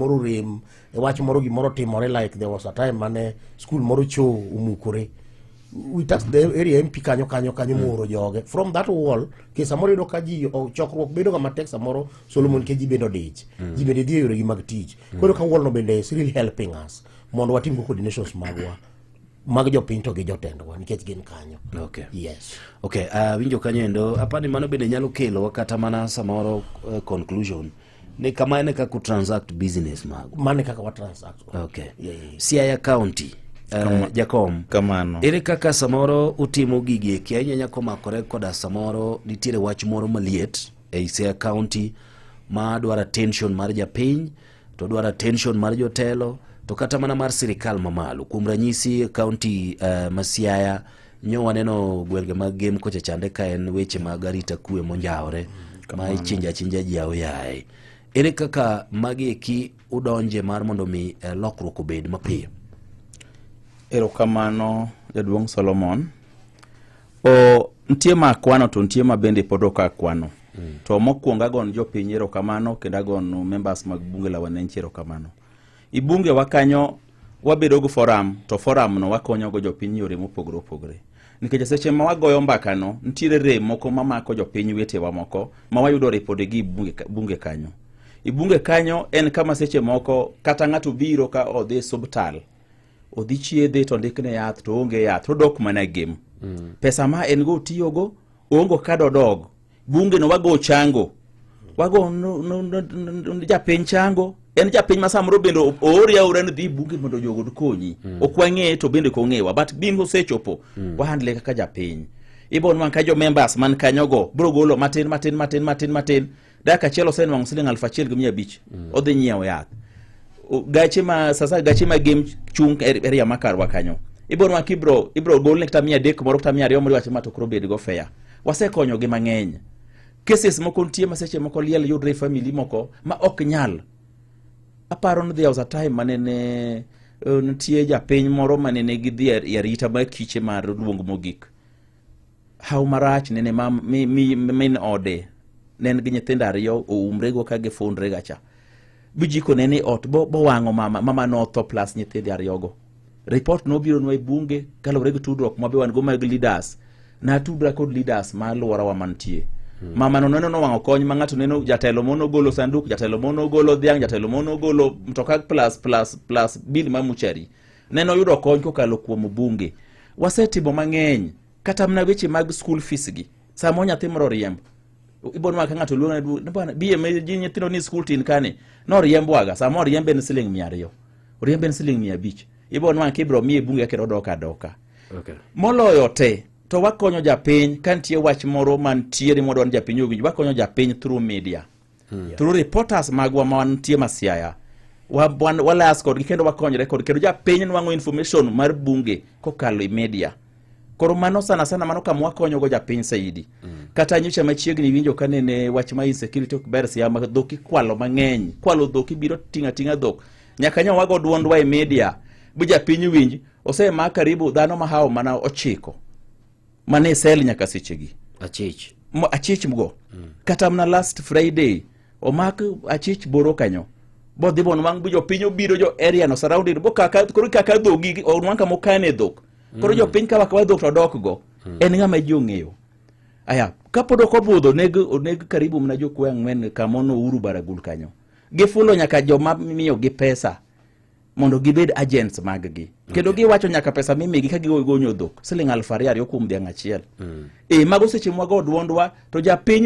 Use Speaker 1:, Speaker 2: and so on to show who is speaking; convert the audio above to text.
Speaker 1: gimoro rem e wach moro, gimoro timore, like there was a time mane school moro cho omukore, we tasked the area MP kanyo kanyo kanyo mooro joge from that wall ke. Samoro iyudo ka ji chokruok bedo ga matek samoro, Solomon, nikech ji bende odich, ji bende dhi e yoregi mag tich. Koro ka wall no bende is really helping us mondo watim go coordinations magwa mag jopiny to gi jotendwa, nikech gin kanyo. Yes.
Speaker 2: Okay, winjo kanyo endo apani mano bende nyalo kelo kata mana samoro conclusion ni kama en e kaka transact business magu.
Speaker 1: Mano e kaka wa transact.
Speaker 2: Yeah. Siaya County, Jakom.
Speaker 3: Kamano.
Speaker 2: Ere kaka samoro utimo gigi eki ahinya nyako komakore koda samoro nitiere wach moro maliet ei Siaya County ma dwaro attention mar japiny, to dwaro attention mar jotelo, to kata mana mar sirikal mamalo? Kuom ranyisi, county ma Siaya nyo waneno gwenge mag Gem kocha chande ka en weche mag arita kwe monjawore ma ichinja achinja ji aoyaye. Ere kaka magi eki udonje mar mondo mi lokruok obed mapiyo?
Speaker 3: Erokamano, jaduong' Solomon. O nitie ma akwano to nitie ma bende pod ok akwano. To mokwongo agon jopiny erokamano kendo agon members mag bunge la wananchi erokamano. I bunge wa kanyo wabedo gi forum, to forum no wakonyo go jopiny yore mopogore opogore. Nikech seche ma wagoyo mbaka no, nitiere rem moko mamako jopiny wetewa moko ma wayudo ripode gi bunge kanyo. I bunge kanyo en kama seche moko kata ng'ato biro ka odhi e subtal, odhi chiedhe to ndikne yath to onge yath, to odok mana Gem. Pesa ma en go otiyogo ongo ka dodog. Bunge no wago chango. Wago no japiny chango. En japiny ma samoro bende oori aora ni dhi bunge mondo jogo okonyi. Ok wang'eye to bende ok ong'ewa, but bin osechopo. Wahandle kaka japiny. Ibo nwang' ka jo members man kanyogo bro golo matin matin matin matin matin. Dakika achiel osenwang'o siling 1500. Odhi nyiewo yath. Gache ma sasa gache ma Gem chung e area ma karwa kanyo. Ibo nwang' kibro ibro golne kata 300 moro kata 200 moro, iwacho ma to koro bed go fair. Wasekonyogi mang'eny. Cases moko nitie ma seche moko liel yudre e family moko ma ok nyal. Aparo ni there was a time manene nitie japiny moro manene gidhi e arita mar kiche mar luong mogik. Haw marach nene ma mi min ode ne en gi nyithindo ariyo oumrego ka gifundre gacha. Bijiko ne ni ot bo bowang'o mama, mama notho plus nyithindo ariyogo. Report nobironwa e bunge kaluwore gi tudruok ma be wan go mag leaders. Natudra kod leaders ma alworawa mantie. Mama no neno nowang'o kony ma ng'ato neno jatelo mono golo sanduk, jatelo mono golo dhiang', jatelo mono golo mtoka plus plus plus bill mar muchari. Neno yudo kony kokalo kuom bunge. Wasetimo mang'eny kata mana weche mag school fees gi. Samo nyathi moro oriemb, ibo nwang'o ka ng'ato luongo ni bwana biye me ji nyithindo ni school tin kane noriembwaga, sama oriembe en siling 200, oriembe en siling 500, ibo nwang'o kibro miye bunge kendo odok adoka. Moloyo te to wakonyo japiny ka nitie wach moro mantiere mwadwa ni japiny owinj, wakonyo japiny through media, through reporters magwa ma wantie Masiaya. Walas kodgi kendo wakonyre kodgi kendo japiny nwang'o information mar bunge kokalo e media. Koro mano sana sana mano kama wakonyogo japiny saidi. Kata nyocha machiegni winjo ka nene wach ma insecurity ok ber Siaya, ma dhok ikwalo mang'eny, kwalo dhok, ibiro ting'a ting'a dhok, nyaka nyo wago duondwa e media bi japiny winj. Osemak karibu dhano mahawo mana 9 mane sel nyaka sechegi.
Speaker 2: Achich.
Speaker 3: Achich go. Kata mana last Friday omak achich boro kanyo bodhi bonwang' bu jopiny obiro, jo area no surrounding bo kaka koro kaka dhogi onwang' kama okane dhok. Koro jopiny kawa kawa dhok to dok go en ng'ama ji ong'eyo. Aya, kapod ok obudho neg oneg karibu mana jokwe 4 kamono Uru Baragul kanyo. Gifulo nyaka joma miyogi pesa mondo gibed agents mag-gi kendo giwacho nyaka pesa mimigi ka gigonyo dhok siling 2000 kuom dhiang' achiel. E mago seche mwago duondwa to japiny.